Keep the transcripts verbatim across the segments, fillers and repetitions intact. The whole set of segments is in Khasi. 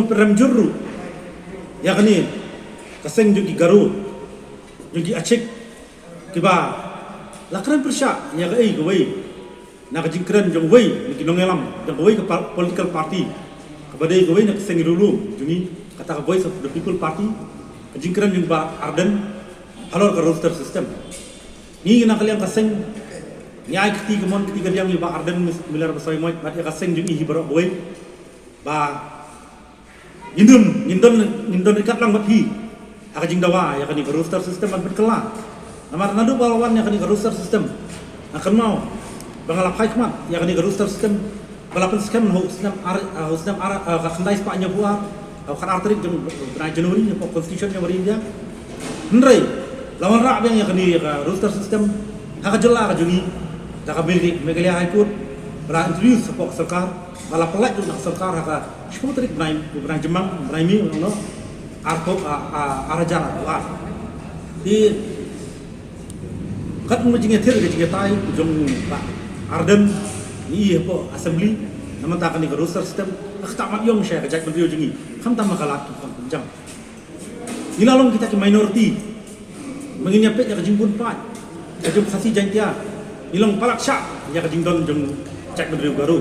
Pynrem jur ruh ïa kane ka seng jong ki Garo, jong ki Achik, kiba la kren pyrshah ïa kaei kawei na ka jingkren jong uwei na ki nongïalam jong kawei ka par-, political party kaba dei kawei na ka seng riewlum jong ngi, kata ka Voice of the People Party, ka jingkren jong Bah Ardent halor ka roster system. Ngi na ka liang ka seng ngi ai kti ka mon kti ka diang ïa Bah Ardent Miller Basaiawmoit bad ïa ka seng jong i hi baroh kawei ba ngin don, ngin don, ngin don ryngkat lang bad phi ha ka jingdawa ïa kane ka roster system ban pynkylla. Namar naduh ba la wan ïa kane ka roster system, nga kynmaw ba nga la phai khmat ïa kane ka roster system ba la pynskhem ha u snem ar, ha u snem ar, ha ka khyndai spah hynñiewphew ar, ha u khatar tarik jong u bnai January, hapoh Constitution jong ka ri India. Hynrei la wanrah biang ïa kane ka roster system ha ka jylla ka jong ngi da ka Meghalaya High Court, ba la introduce hapoh ka sorkar, ba la pyllait ruh na ka sorkar ha ka shiphew tarik bnai, u bnai Jymmang, bnai May, u nong, arphew, a, a, ar hajar arphew ar. Te kat ma jingïathir ka jingïatai jong Bah Ardent, ngi i hapoh Assembly na ka bynta kane ka roster system, ka ktah mat ïong sha ka jaitbynriew jong ngi, khamtam ha ka lad ki khon pynjam. Ngi la long kita ki minority, ma ngin ïa peit ïa ka jingbun paid ka jong Khasi Jaiñtia, ngi long palat shah ïa ka jingdon jong jaitbynriew Garo.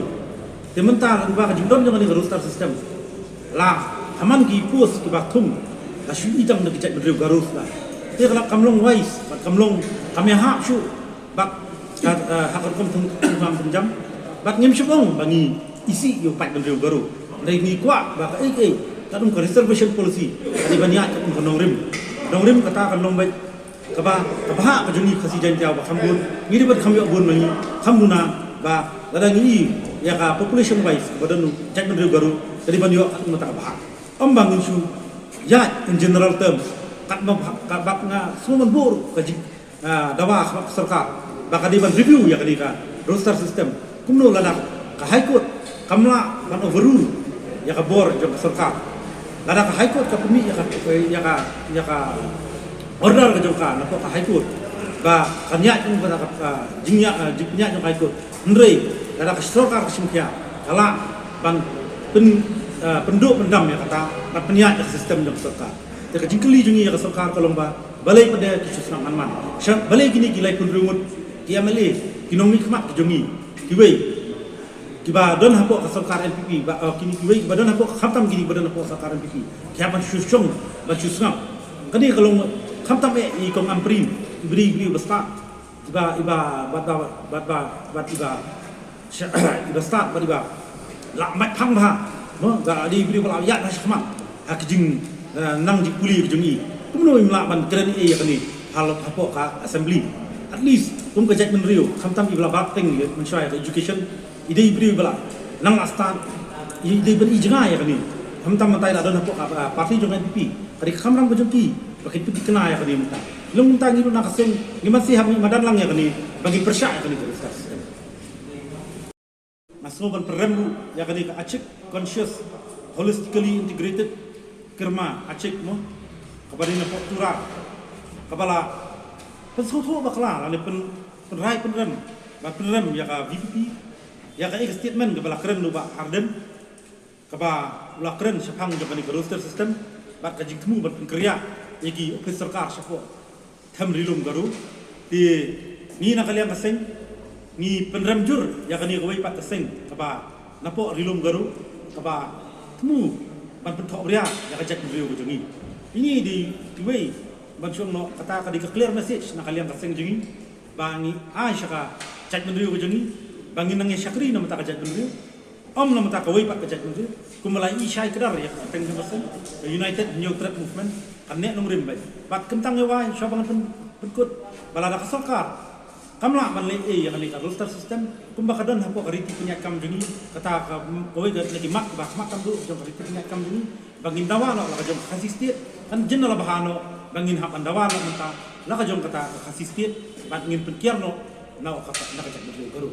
Te mynta lyngba ka jingdon jong kane ka roster system, la ha man ki post kiba thung la shu i tang da ki jaitbynriew Garo shuh. Te ka la kam long wise bad kam long, kam ïahap shuh bad ka, eh, ha ka rukom thung, thung, thung jam. Bad ngim shym ong ba ngi isih ïa u paidbynriew Garo. Hynrei ngi kwah ba kaei kaei, kat kum ka reservation policy, ka dei ban ïaid kat kum ka nongrim. Nongrim kata kan long beit kaba, ka bhah ka jong ngi Khasi Jaiñtia ba kham bun, ngi dei ban kham ïoh bun ma ngi, kham duna ba lada ngi i ïa ka population wise ba don jaitbynriew Garo, ka dei ban ïoh kat kum kata ka bhah. Ym ba ngin shu ïaid in general terms, kat ma bha-, ka bad nga sngewbha ban buh ka jing, ah, dawa ha ka sorkar ba ka dei ban review ïa kane ka roster system. Kumno lada ka High Court kam lah ban overrule ïa ka bor jong ka sorkar? Lada ka High Court ka pynmih ïa ka, ïa ka, ïa ka order ka jong ka napoh ka High Court ba kan ïaid kum kata ka, ah, jingïaid, ah, jingpynïaid jong ka High Court. Hynrei lada ka sorkar ka shim khia, ka lah ban pyn, ah, pynduh pyndam ïa kata, ban pynïaid ïa ka system jong ka sorkar. Te ka jingkylli jong ngi ïa ka sorkar ka long ba balei pat de ki shu sngap man man? Sha balei kine ki laiphew hynriew ngut ki M L A, ki nongmihkhmat ki jong ngi, kiwei kiba don hapoh ka sorkar N P P, ba, uh, kine kiwei kiba don hapoh, khamtam kine kiba don hapoh sorkar N P P, ki hap ban shu shong ban shu sngap? Kane ka long khamtam eh i Kong Ampareen, i briew, i briew ba stad, iba, iba, bad ba, bad ba, bad iba, sha-, iba stad bad iba la mait phang bha, mo, ba dei i briew ba la ïaid ha shakhmat ha ka jing, eh, nang jingpule ka jong i. Kumno im lah ban kren ei ïa kane ha, hapoh ka Assembly? At least kum ka jaitbynriew, khamtam iba la bat teng ïa mynshuwa ïa ka education, i dei i briew ba la nang la stad, i dei ban i jngai ïa kane. Khamtam mynta i la don hapoh ka, ah, party jong ka N P P, ka dei ka kamram ka jong ki ba kin pynthikna ïa kane mynta. Long mynta ngi ruh na ka seng ngi man sih hap ngi madan lang ïa kane ba ngin pyrshah ïa kane ka roster system. Nga sngew ban pynrem ruh ïa kane ka Achik Conscious Holistically Integrated Kyrma Achik, mo, kaba dei na pok Tura, kaba la pynsngewthuh bakla lane pyn, pynrai pynrem, ba pynrem ïa ka V P P, ïa ka, ïa ka statement kaba la kren u Bah Ardent, kaba u la kren shaphang jong kane ka roster system bad ka jingthmu ban pynkyrïah ïa ki ophis sorkar shapoh them Ri Lum Garo. Te ngi na ka liang ka seng ngi pynrem jur ïa kane kawei pat ka seng kaba napoh Ri Lum Garo kaba thmu ban pynthohbria ïa ka jaitbynriew ka jong ngi. Ine i dei iwei ban shong noh, kata ka dei ka clear message na ka liang ka seng jong ngi ba ngi ai sha ka jaitbynriew ka jong ngi ba ngin nang ïa shakri na bynta ka jaitbynriew. Ym na bynta kawei pat ka jaitbynriew. Kumba la i shai kdar ïa ka kyrteng jong ka seng, ka United Hynñiewtrep Movement, kan neh nongrim beit. Bad kyntang ïa wai, shuwa ba ngan pyn, pynkut ba lada ka sorkar kam lah ban leh ei ïa kane ka roster system kumba ka don hapoh ka riti pynïaid kam jong ngi, kata ka, kawei ka, na ki mat ba khmat tam duh jong ka riti pynïaid kam jong ngi, ba ngin dawa noh la ka jong ka Khasi State, kan jin la bha noh ba ngin hap ban dawa noh mynta la ka jong kata ka Khasi State, bad ngin pynkiar noh na ka, na ka jaitbynriew Garo.